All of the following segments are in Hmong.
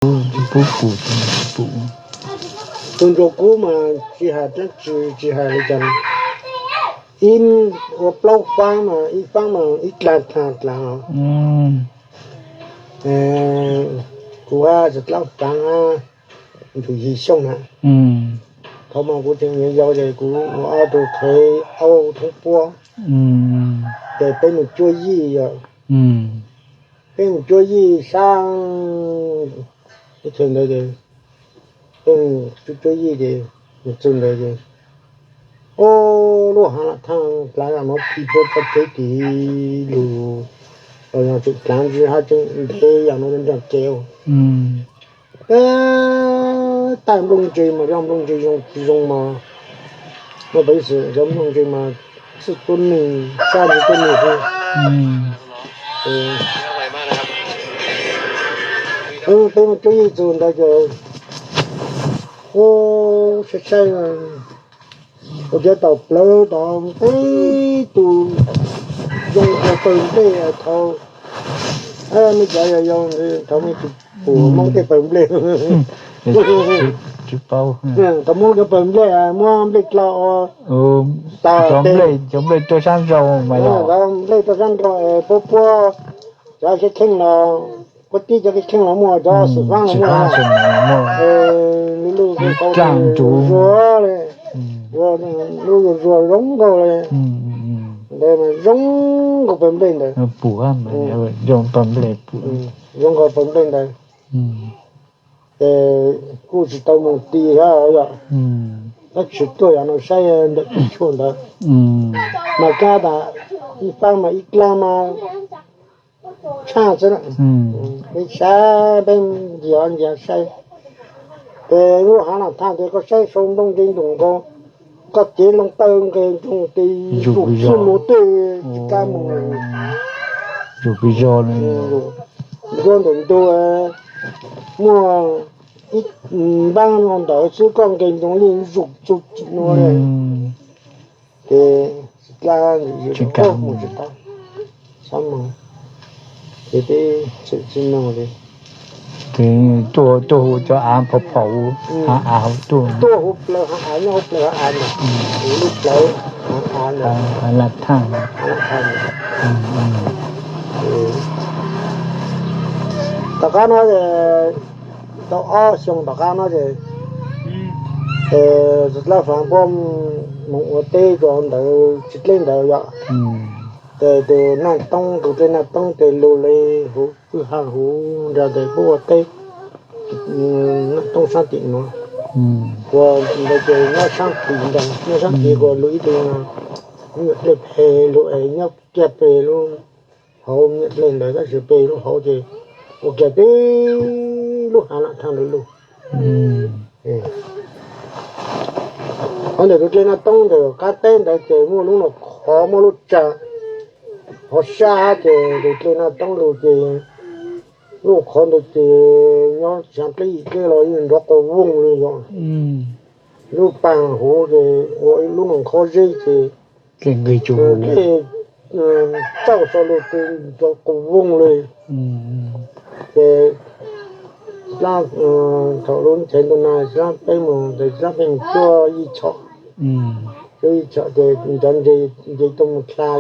Tsis pub pum, tsis pub. Tus ntsuag kub mas tsis hais dlaab tsi, tsis hais li cas, ib ua plaub faab mas ib faab mas ib dlaag dlaag dlaag os. Kuv hab Txiv Dlaab Faav hab Ntxhw Yig Xyooj na, thaum mas kuv tseem yau yau ces kuv ua ob tug qhev aub thoob puab, ces peb mus cuab yij yom. Peb mus cuab yij sab teb chaws ntawd ces peb mus cuab yij ces mus txug ntawd ces, o, lub haav lam thaaj dlaav zog nuav khi puab txoj kev tim lug los yog tseem dlaav ntsis hab tseem ntev yam nuav nraag kev. Peb taij nplooj ntse mas yog nplooj ntse zoo tsis zoo mas, muaj peev xwm cov nplooj ntse mas txwj tuab neeg, sab ntsis tuab neeg xwb. Peb mus cuab yij txug ntawd ces, u, saib saib, ua ciav tau plawv tau peb tug zoo ua pawg nplej thaum, mej cov yau yau thaum mej tsis pum Moob tej pawg nplej. Thaum Moob cov pawg nplej muab nplej dlhau ua, cov nplej rau sab nraud, nplej rau sab nraud es puab puab cov kheej kheej los, puab tib cov kheej kheej los muaj, cov xwm faab los muaj, lub lub zuag zuag le, lub zuag zuag zoo nkauj le. Ntawd mas zoo nkauj pawg nplej ntawd. Zoo nkauj pawg nplej ntawd. Ces kuj tsis tau mus ti hab yom, tab sis tuaj yam no saib ntawm tshuaj ntawd mas kab tas ib faab mas ib dlaab mas tshaj xwb. Peb saib peb ntsia ntsia saib, ces lub haav lam thaaj ces koj saib sau nplooj ntse ntoos nkaus, koj cev loo taw nqes ntoos tes zuj zus mus tej tsis kab mus. Ntsuag ntawm ntug muaj ib npaab no ntawd xwb koj nqes ntoos li zuj zus tsis nuav li. Ces tsis kab mus tsis tau, txhob mus, ces peb tseem tsis mus li. Tuaj hu cov av phom phom, av av tuaj, tuaj hu plaws haav av, nyob hu plaws haav av ntawd, hu lub plawv haav av ntawd, av laj thaaj. Tom qab no tau ob xyoo tom qab no ces Txiv Dlaab Faav puab mus ua teb rau ntawd tsis dleb ntawd yom, ces tus Naj Toob, tus dlej Naj Toob ces lug li huv pwg ha huv nrag tes puab ua teb Naj Toob saab tim nuav, ua ntawd ces nyob saab tim ntag, nyob saab tim kuas lug ib tug nyuam dlej phem lug es nyob kiag pem lub hauv nyuam dlej ntawd tab sis pem lub hauv ces ua kiag tib lub haav lam thaaj lug lug. Qhov ntawm tus dlej Naj Toob ntawm qab teb ntawd ces muaj lub nus qhov muaj lub tsag, qhov sab hab ces tus dlej Naj Toob lug ces lub qhov ntawd ces nyob tsis dleb yim dleb los yeej nrov quas vooj li yom. Lub paag huv ces ua lub nus qhov zeb ces dlej txauj sau lug ces nrov quas vooj li. Ces thaum lub ntev ntu na tsis laab peb mus, tsis laab peb mus cuab yij chom, cuab yij chom ces cov ntses tuaj mus dlha,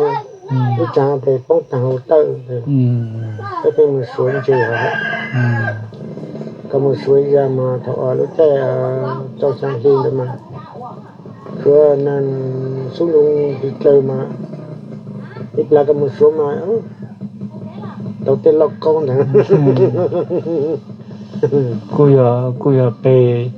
lub tsag ces poob taag huv tawm, peb pheej mus suav ntses hov. Koj mus suav ib zag mas thaum lub caij rau xyaa hli ntawd mas, suav neeg xub ntsoo hli dlawg mas, ib plag koj mus suav mas tau tej lauj kaub ntawd. Kuj yog, kuj yog peg